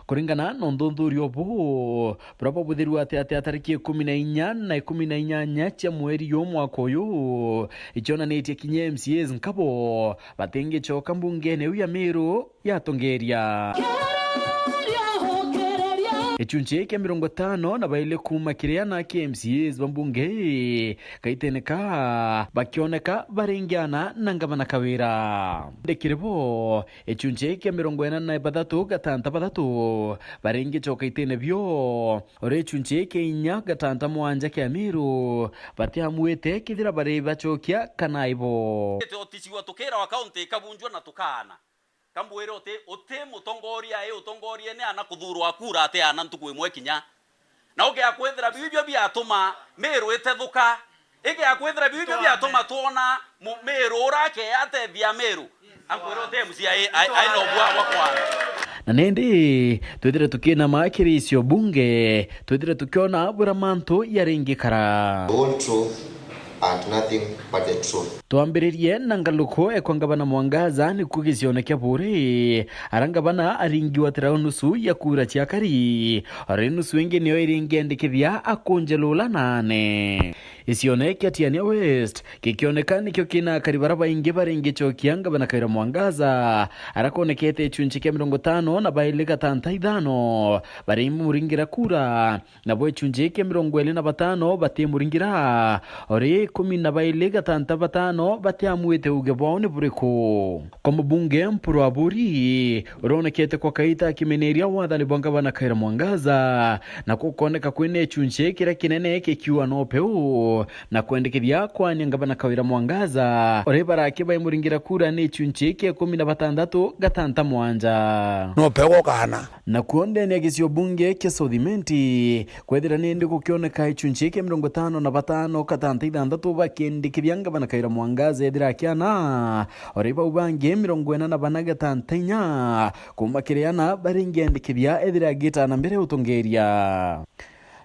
Kuringana na unthunthurio buu, buria bwabwithirue ati, ati a tariki ikumi na inya na ikumi na inyanya cia mweri juu mwaka uyu, icionanitie kinya M C As nkabo batingicoka mbungene iu ya Meru yatongeria. Gicunci kia mirongo itano na baili kuuma kiri ana kia M C As ba mbunge ii, kaitene ka bakioneka baringiana na ngavana Kawira. Indi kiri bo, gicunci kia mirongo ina na bathatu gatanta bathatu baringicoka itene bio, uri gicunci kia inya gatanta mwanja kia Meru batiamwite kethira bari bacokia kana ibo. Tuticigua tukirawa kaunti ikabunjwa na tukaana. Kambwire uti, uti mutongoria, i utongoria ni ana kuthurwa kura ati ana ntuku imwe kinya. Na ukia kwithira biu ibio biatuma Meru itethuka. Ikia kwithira biu ibio biatuma twona mu-, Meru ura akeyatethia Meru. Ankwire uti M C A ai, ai, ai no bwa, bwa kwana. Na nindi, twithire tukinama kiri icio bunge, twithire tukiona buria mantu yaringikara. The whole truth and nothing but the truth. Twambiririe na ngaluko ekwa ngavana Mwangaza, nikuo gicione kia Buuri, ara ngavana aringiwatira nusu ya kura cia akari, ori nusu ingi niyo iringiendikithia akunje lula nane. Gicione kia Tiania West gikioneka nikio kina akari bara baingi baringicokia ngavana Kawira Mwangaza, ara konekete gicunci kia mirongo itano na baili gatanta ithano bari muringira kura. Nabo gicunci kia mirongo iri na batano batimuringira, ori ikumi na baili gatanta batano batiamwite uge bwao ni buriku. Kwa mubunge Mpuru Aburi, uronekete kwa kaita akimeneria wathani bwa ngavana Kawira Mwangaza, na kukoneka kwina ichunchi kiria kinene kikiua no peu, na kwendekithia kwania ngavana Kawira Mwangaza, uri baraki baimuringira kura ni ichunchi kia ikumi na batantatu gatanta mwanja. No peu kana. Nakuo ndene ya gicio bunge kia South Imenti, kwethira nindi gukioneka ichunchi kia mirongo itano na batano gatanta ithantatu bakiendekithia ngavana Kawira Mwangaza ethira akiana, uri bau bangi mirongo ina na bana gatanta inya kuma kiri ana baringiendekithia ethira agitana mbere utongeria.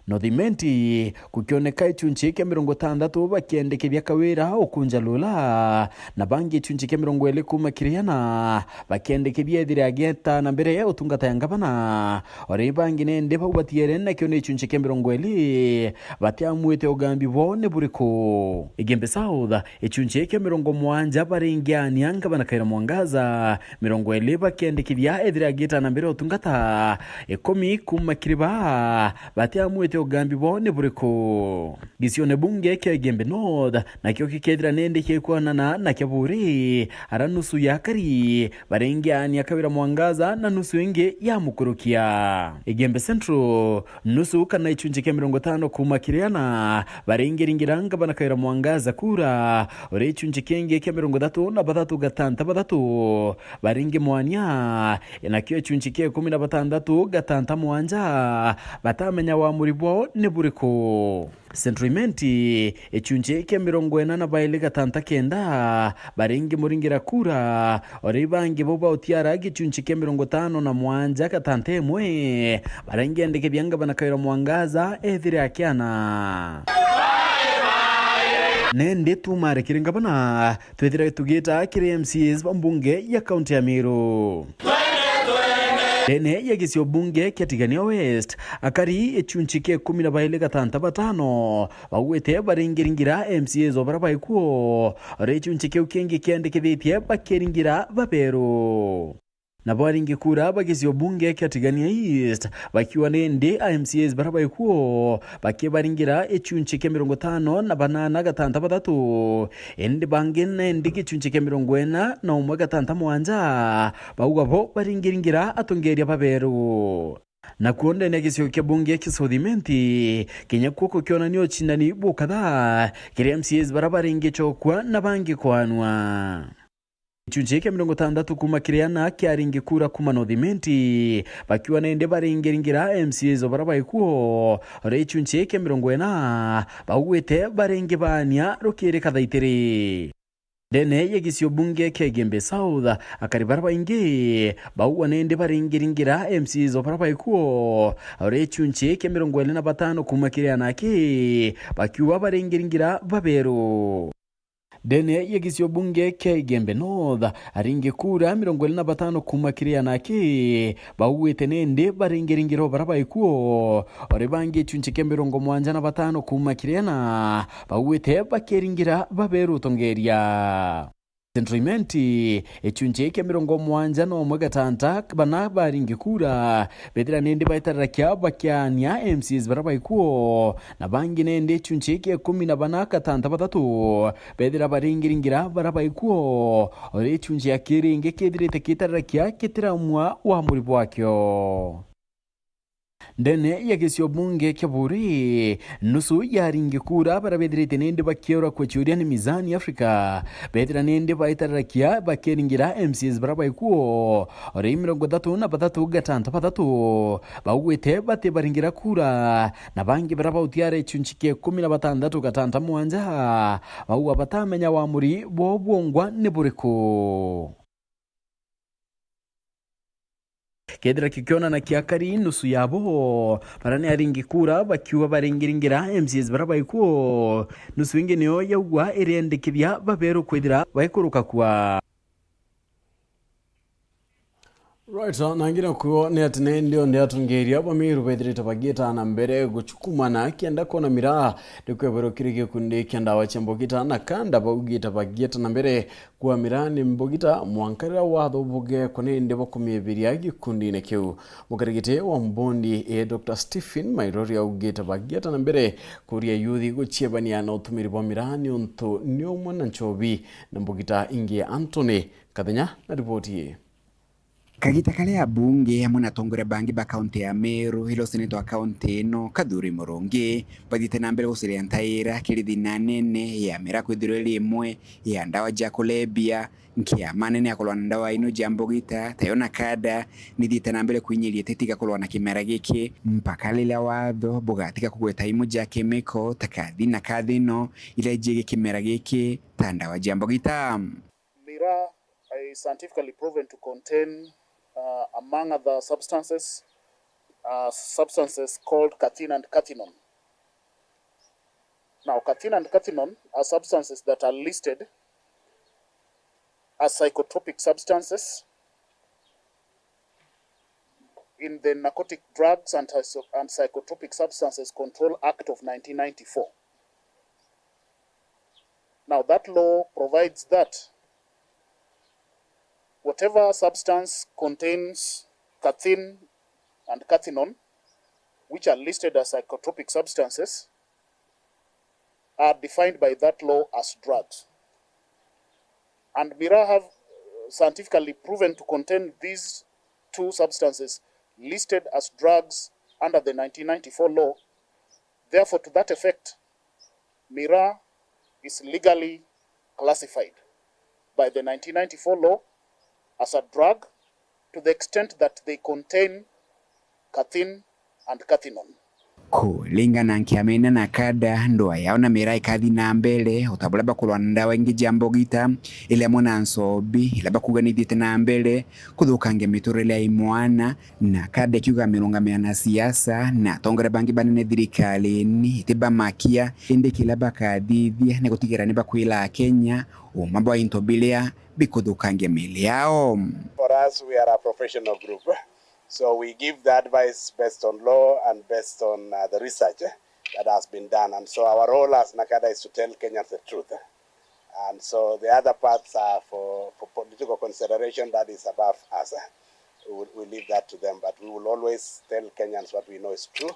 North Imenti, gukioneka ichunchi kia mirongo itantatu bakiendekithia Kawira ukunja lula, na bangi ichunchi kia mirongo iri kuma kiri ana bakiendekithia ethire ageta na mbere utungata ya ngavana. Ori bangi nende bau batiere nakio ni ichunchi kia mirongo iri batiamwite ugambi bwao ni buriku. Igembe South, ichunchi kia mirongo mwanja baringiania ngavana Kawira Mwangaza, mirongo iri bakiendekithia ethire agita na mbere utungata, ikumi kuma kiri baa batiamwite ugambi bwao ni buriku. Gicione bunge kia Igembe North, nakio gikethira nindi kikwonana na kia Buri, ara nusu ya akari baringiania Kawira Mwangaza na nusu ingi ya mukurukia. Igembe Central, nusu kana ichunchi kia mirongo itano kuma kiri ana baringiringira ngavana Kawira Mwangaza kura, uri ichunchi kingi kia mirongo ithatu na bathatu gatanta bathatu baringi mwania, nakio ichunchi kia ikumi na batantatu gatanta mwanja batamenya wamuri bwao ni buriku. Central Imenti, ichunchi kia mirongo ina na baili gatanta kenda baringi muringira kura, ori bangi bo ba utiara gichunchi kia mirongo itano na mwanja gatanta imwe baringiendekithia ngavana Kawira Mwangaza ethire akiana. Nende tumare kiri ngavana, twethira tugita kiri M C As ba mbunge ya kaunti ya Meru. Ndene ya gicio bunge kia Tigania West, akari ichunchi kia ikumi na baili gatanta batano baugite baringiringira M C As o bara baikuo, ori ichunchi kiu kingi kiendekithitie bakiringira baberu. Nabo aringi kura ba gicio bunge kia Tigania East bakiuga nindi a M C As bara baikuo bakibaringira ichunchi kia mirongo itano na banana gatanta bathatu, indi bangi nindi gichunchi kia mirongo ina na umwe gatanta mwanja bauga bo baringiringira atongeria baberu. Nakuo ndene ya gicio kia bunge kia South Imenti, kinya kuo kukionania uchindani bukatha kiri M C As bara baringichokua na bangi kwanwa. Gichunchi kia mirongo itantatu kuma kiri ana kiaringi kura kuma North Imenti, bakiuga nindi baringiringira M C As o bara baikuo, ori gichunchi kia mirongo ina baugite baringi baania rukiri kathaitiri. Ndene ya gicio bunge kia Igembe South, akari bara baingi baugwa nindi baringiringira M C As o bara baikuo, ori gichunchi kia mirongo iri na batano kuma kiri ana aki bakiuga baringiringira baberu. Ndene ya gicio bunge kia Igembe North, aringi kura mirongo iri na batano kuma kiri ana aki baugwite nindi baringiringira o bara baikuo, ori bangi gichunchi kia mirongo mwanja na batano kuma kiri ana baugwite bakiringira baberu utongeria. Central Imenti, gichunchi kia mirongo mwanja na umwe gatanta bana baringi kura, bethira nindi baitararakia bakiania M C As bara baikuo, na bangi nindi gichunchi kia ikumi na bana gatanta bathatu bethira baringiringira bara baikuo, ori gichunchi ya kiri ingi kithirite kitararakia kitiramua wamuri bwakio. Ndene ya gicio bunge kia Buri, nusu ya aringi kura bara bethirite nindi bakiura kwechuria ni Mizani Africa, bethira nindi baitararakia bakiringira M C As bara baikuo, ori mirongo ithatu na bathatu gatanta bathatu baugwite batibaringira kura, na bangi bara bautiara gichunchi kia ikumi na batantatu gatanta mwanja bauga batamenya wamuri bwao bwongwa ni buriku. Kethira kikionana kiakari nusu yabo bara ni aringi kura bakiuga baringiringira M C As bara baikuo, nusu ingi niyo yaugwa iriendekithia baberu kwithira baikuruka kua. Right, na ngina kuo ni ati ni ndio ndi atongeria ba Meru bethirite bagieta na mbere guchukumana kienda kuona miraa ni kweberwa kiri gikundi kia ndawa cia mbogita na kanda baugite bagieta na mbere kwa miraa ni mbogita mwanka riria watho bugekwa ni ndi bakumiebiria gikundine kiu. Mukarigiti wa mbondi e Doctor Stephen Mairori augite bagieta na mbere kuria yuthi guchiebania na utumiri bwa miraa ni untu ni umwe na nchobi na mbogita ingi. Anthony Kathenya na riboti ii. Kagita karia abunge amwe na atongoria bangi ba kaunti ya Meru, ila useneta wa kaunti ino, Kathuri Murungi, bathiite na mbere guciria ntaira kiri thina nene ya miraa kwithirwa iri imwe ya ndawa ja kulebia, nkiama nene ya kurwa na ndawa ino ja mbugita, tayo NACADA, nithiite na mbere kwinyiria ititiga kurwa na kimera giki, mpaka riria watho bugatiga kugweta imwe ja kemiko ta kathi na kathino, ila ijigi kimera giki ta ndawa ja mbugita. Miraa is scientifically proven to contain, uh, among other substances, uh, substances called cathin and cathinone. Now, cathin and cathinone are substances that are listed as psychotropic substances in the Narcotic Drugs and Psycho-, and Psychotropic Substances Control Act of nineteen ninety-four. Now, that law provides that whatever substance contains cathin and cathinone, which are listed as psychotropic substances, are defined by that law as drugs. And miraa have, uh, scientifically proven to contain these two substances listed as drugs under the nineteen ninety-four law. Therefore, to that effect, miraa is legally classified by the nineteen ninety-four law as a drug to the extent that they contain cathin and cathinone. Kuringana na nkiama ino NACADA, ndwaa yao na miraa ikathi na mbere, o ta buria bakurwa na ndawa ingi ja mbogita, iri amwe na nchobi, ila bakuuga nithiite na mbere kuthukangia miturire ya imwana, NACADA ikiuga mirungamio ya anasiasa na atongoria bangi banene thirikarine itibamakia, indi kila bakathithia ni gutigira ni bakwira Akenya uma bwa into biria bikuthukangia miili yao. For us, we are a professional group, so we give the advice based on law and based on, uh, the research, eh, that has been done. And so our role as NACADA is to tell Kenyans the truth, eh. And so the other parts are for, for political consideration that is above us, eh. We will, we leave that to them, but we will always tell Kenyans what we know is true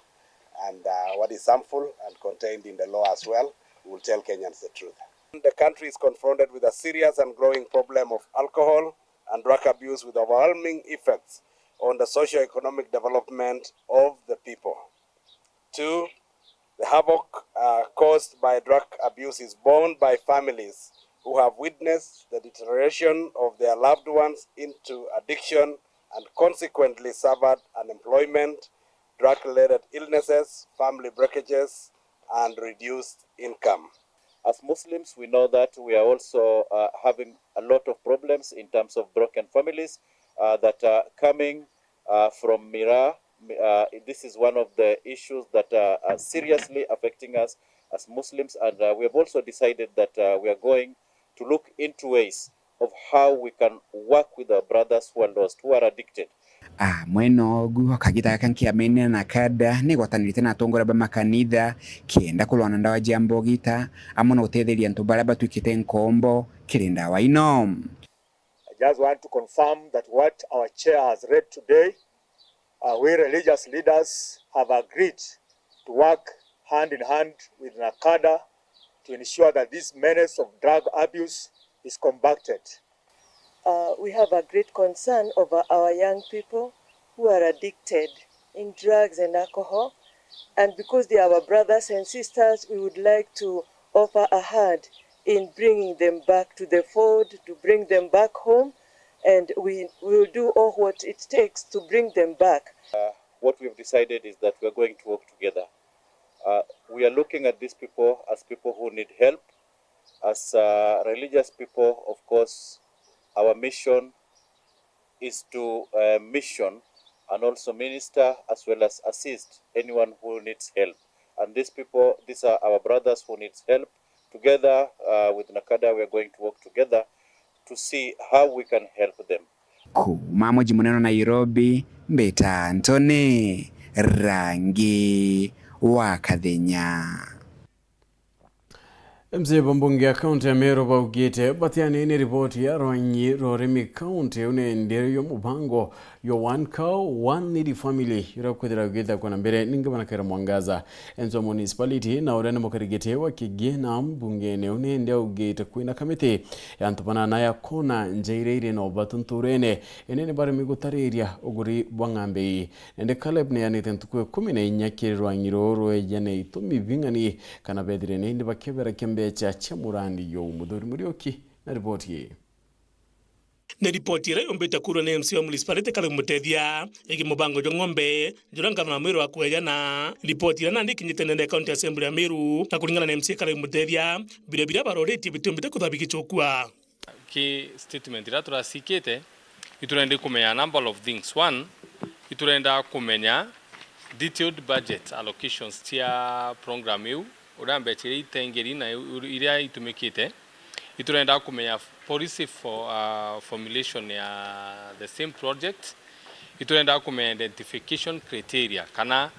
and, uh, what is harmful and contained in the law as well. We will tell Kenyans the truth. The country is confronted with a serious and growing problem of alcohol and drug abuse with overwhelming effects on the socio-economic development of the people. Two, the havoc, uh, caused by drug abuse is borne by families who have witnessed the deterioration of their loved ones into addiction and consequently suffered unemployment, drug-related illnesses, family breakages, and reduced income. As Muslims, we know that we are also, uh, having a lot of problems in terms of broken families, uh, that are coming, uh, from miraa. Mi-, uh, this is one of the issues that, uh, are seriously affecting us as Muslims, and, uh, we have also decided that, uh, we are going to look into ways of how we can work with our brothers who are lost, who are addicted. Amwe nogu, o kagita gaka nkiama ino NACADA ni igwatanirite na atongoria ba makanitha kenda kurwa na ndawa ja mbogita, amwe na gutetheria antu baria batwikite nkombo kiri ndawa ino. I just want to confirm that what our chair has read today, uh, we religious leaders have agreed to work hand in hand with NACADA to ensure that this menace of drug abuse is combated. Uh, we have a great concern over our young people who are addicted in drugs and alcohol, and because they are our brothers and sisters, we would like to offer a hand in bringing them back to the fold, to bring them back home, and we will do all what it takes to bring them back. Uh, what we've decided is that we are going to work together. Uh, we are looking at these people as people who need help. As, uh, religious people, of course, our mission is to, uh, mission and also minister as well as assist anyone who needs help. And these people, these are our brothers who needs help. Together, uh, with NACADA, we are going to work together to see how we can help them. Kuuma muji munene wa Nairobi, mbita Anthony Rangi wa Kathenya. M C A ba mbunge ya kaunti ya Meru baugite batiani ni riboti ya rwangi rwa urimi kaunti iu ni ndiri yo mubango yo One Cow, One Needy Family, uria kwithira ugithakwa na mbere ningi banakaira mwangaza. Enzo Municipality na uria ni mukarigiti wa kigina mbungene iu ni ndi augite kwina kamiti ya antu banana ya kona nja iria iri na ubatu nturene, indi ni baremi gutariria uguri bwa ng'ombe ii. Indi Caleb ni yanite ntuku ikumi na inya kiri rwangi ruu rweja na itumi bing'ani kana bethire ni indi bakebera kia mbecha cia murandi juu. Muthuri Muriuki na riboti ii. Ni ripoti iria yumbite kuurwa ni M C A wa municipality Caleb Mutethia igi mubango jwa ng'ombe, juria ngavana Mwiru akwejana. Ripoti iria nandi ikinyite ndene ya County Assembly ya Meru, na kuringana na M C A Caleb Mutethia, biria biria baroritie bitiumbite kwithirwa bigichukua. Ki statement iria turacikite, iturenda kumenya a number of things. One, iturenda kumenya detailed budget allocations cia program iu, uria mbecha iria itengeri na u-, iria itumikite. Iturenda kumenya policy for, uh, formulation ya the same project. Iturenda kumenya identification criteria, kana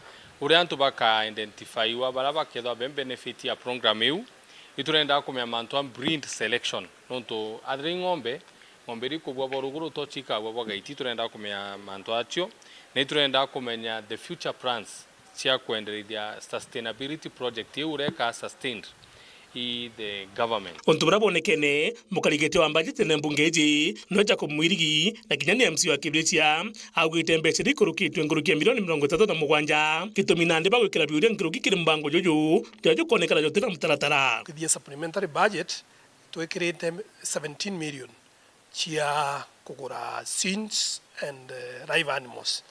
uria antu baka identifyiwa baria bakethwa be benefit ya program iu. Iturenda kumenya mantu a breed selection, nontu athira i ng'ombe, ng'ombe iria ikubua bwa ruguru to cikabua bwa gaiti. Iturenda kumenya mantu acio, na iturenda kumenya the future plans cia kwenderithia sustainability project iu uria ikaa sustained i the government. Untu buria bwonekene, mukarigiti wa mbajeti nene mbunge iji, nwe Jacob Mwirigi, na kinya ni M C A wa Kibirichia, augite mbecha iria ikurukitwe nkuruki ya milioni mirongo itatu na mugwanja, gitumi nandi bagwikira biuria nkuruki kiri mubango juju, juria jukwonekana jutina mutaratara. Kithia supplementary budget, twikirite seventeen million cia kugura seeds and, eh, live animals.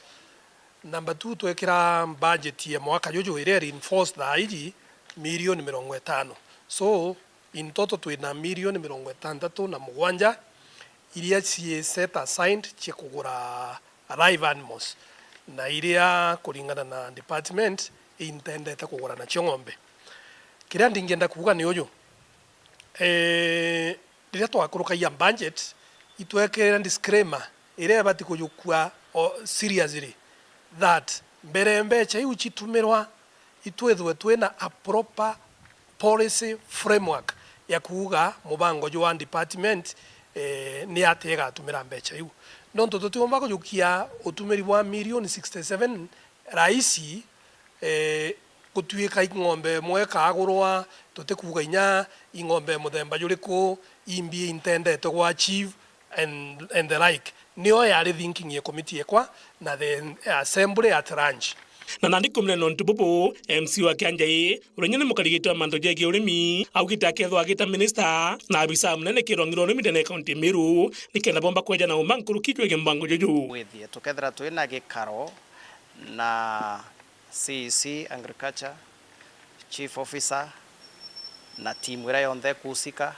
Number two, twekira budget ya mwaka juju iria reinforced thaa iji milioni mirongo itano. So, in total twina milioni mirongo itantatu na mugwanja iria ci set aside cia kugura live animals, na iria kuringana na department intendete kugura nacio ng'ombe. Kiria ndingienda kuuga ni uju, eh, riria twakurukagia budget, itwekirira disclaimer iria ibati kujukua o seriously that mbere mbecha iu citumirwa, itwithwe twina a proper policy framework ya kuuga mubango jwa department, eh, ni atia igatumira mbecha iu. Nontu tutiumba kujukia utumiri bwa milioni sixty seven raisi, eh, gutuika i ng'ombe imwe ikagurwa, tutikuuga inya i ng'ombe muthemba juriku, imbi intendete gwa chief, and, and the like. Niyo yari thinking ya committee yekwa na the assembly at large. Na nandi kumina nontu bubu, M C A wa Kianjai, uria ni mukarigiti wa mantu jegie urimi, augite akethwa agita minister na abisa munene kirwangi rwa urimi ndene ya kaunti ya Meru, nikenda bomba kwejana uma nkuruki jwegie mbango juju. Withie tukethira twina gikaro na C E C Agriculture, Chief Officer na timu iria yonthe ikuhusika,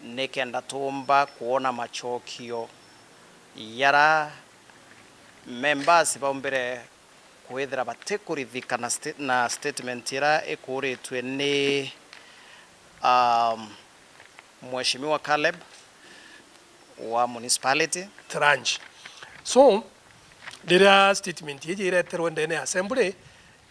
nikenda tuumba kwona machokio yara members baumbire kwithira batikurithika na sta-, na statement iria ikuritwe ni, um, Mheshimiwa Caleb wa municipality. Tranche. So, riria statement iji ireterwe ndene ya assembly,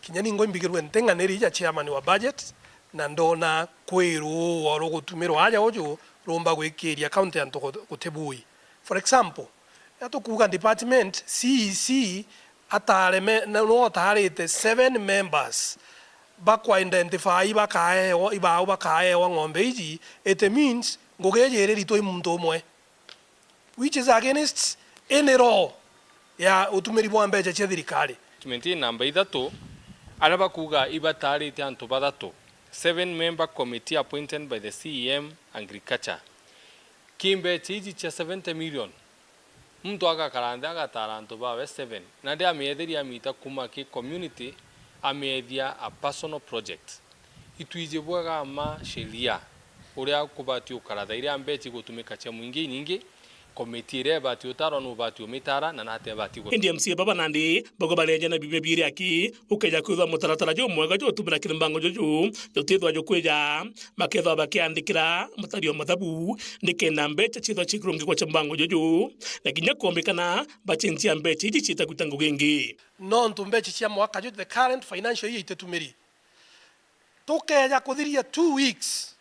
kinya ningwa imbigirwe nting'aniri ja chairman wa budget, na ndona kwi ruuo rugutumirwa aja uju rumba gwikiria county antu gut-, gutibui. For example, riria tukuuga department, C E C atareme-, na, no ataarite seven members bakwa identify ibakaewa, ibao bakaewa ng'ombe iji, it means ngugi iji iriritwe i muntu umwe, which is against any law ya utumiri bwa mbecha cia thirikari. Statement ii namba ithatu, aria bakuuga ibataarite antu bathatu, seven member committee appointed by the C E M Agriculture. Ki mbecha iji cia seventy million, muntu agakara nthi agataara antu bawe seven, nandi amietheria amita kuuma ki community, amiethia a personal project. Itwiji bwega ma sheria uria kubati ukara thaa iria mbecha igutumika cia mwingi inyingi, Komiti iria ibati utarwa nubati umitara na nate ibati gu- Indi M C A baba nandi bauga bareja na bibe biiri aki ukeja kwithwa mutaratara jumwega jutumira kiri mbango juju jutithwa jukwija, bakethwa bakiandikira mutari o mathabu nikenda mbecha ciithwa cikirungikwa cia mbango juju na kinya kuombikana bacenjia mbecha iji ciita gwita ngugi ingi. Nontu mbecha cia mwaka ju, the current financial year, ititumiri, tukeja kuthiria two weeks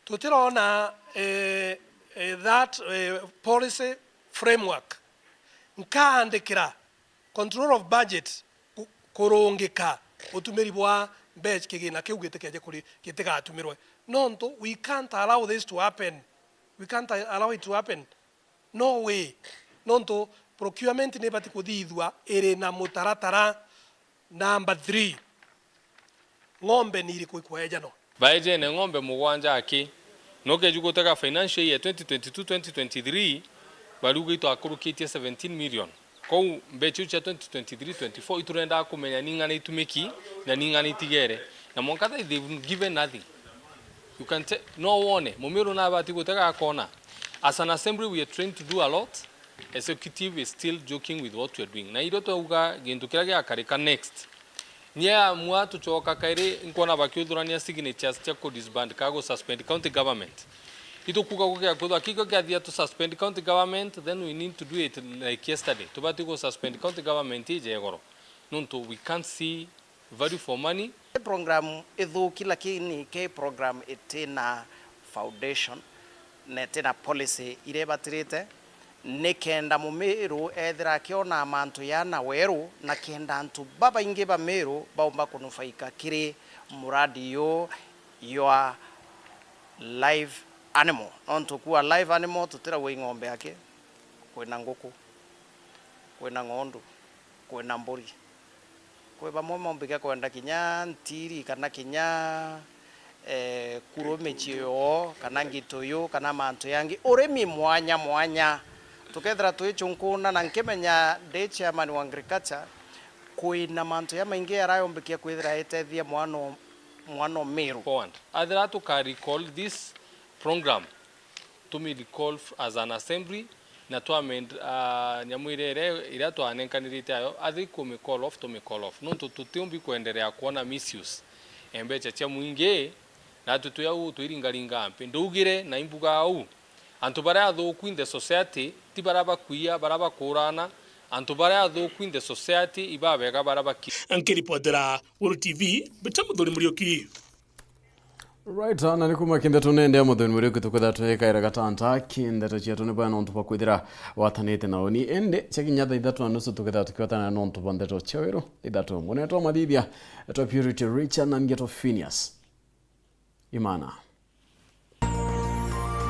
tutirona eh, eh, that eh, policy framework, nkaandikira control of budget ku- kurungika utumiri bwa mbeca, kigina kiu gitikeje kuri gitigatumirwe, nontu we can't allow this to happen, we can't allow it to happen. No way. Nontu procurement nibati kuthithua iri na mutaratara. Number three, ng'ombe ni iriku ikwejanwa? Baejene ng'ombe mugwanja aki, nukeju gutega financial year twenty twenty-two twenty twenty-three, bariuga itwakurukitie seventeen million. Kou mbecha iu cia twenty twenty-three twenty-four iturendaga kumenya ning'ana itumiki na ning'ana itigere. Na mwanka thaa they've given nothing. You can te-, no wone, Mumiru nabati gutega akona. As an assembly we are trying to do a lot. Executive is still joking with what we are doing. Na irio twauga gintu kiria giakarika next. Nyie amua tucoka kairi nkwona bakiuthurania signatures cia ku disband ka gu suspend county government. Itukuga gukia kwithwa kikio kiathia tu suspend county government, then we need to do it like yesterday. Tubati gu suspend county government ije igoro. Nontu we can't see value for money. Ke program ithuki lakini ke program itina foundation na itina policy iria ibatirite, nikenda Mumiru ethira akiona mantu ya na weru na kenda antu babaingi ba Miru baumba kunufaika kiri muradi yu ywa live animal. Nontu kua live animal tutirauga i ng'ombe aki, kwina nguku, kwina ng'ondu, kwina mburi. Kwi bamwe maumbike kwenda kinya ntiri kana kinya eh, kuru micii yoo kana ngituyu kana mantu yangi, urimi mwanya mwanya. Tukethira twichunkuna na nkimenya ndi chairman wa agriculture, kwina mantu jamaingi jarayombikia kwithira itethia mwana o- mwana o Miru. Forward. Athira tuka recall this program, tumi recall f- as an assembly, na twa amend, ah, nyamu iria iria iria twanenkanirite ayo, athi kumi call off, tumi call off. Nontu tutiumbi kwenderea kwona misuse e mbecha cia mwingi, na atu twi au twiringaringa mpi. Ndaugire na imbuga au, antu baria athuku in the society ti baria bakuia, baria bakurana. Antu baria athuku in the society ibabega baria baki. Nkiripotera Weru T V, Mbita Muthuri Muriuki. Right, na ni kuma kindeto nende ya Muthoni Muriuki tukwitha twikaira gatanta kindeto cietu ni bwana nontu bwa kwithira watanite na uni. Indi cia kinya thaa ithatu na nusu tukitha tukiwatana nontu bwa ndeto cia weru. Ithatu. Munene twa mathithia, twa Purity Richard na Ngeto Phineas. Imana.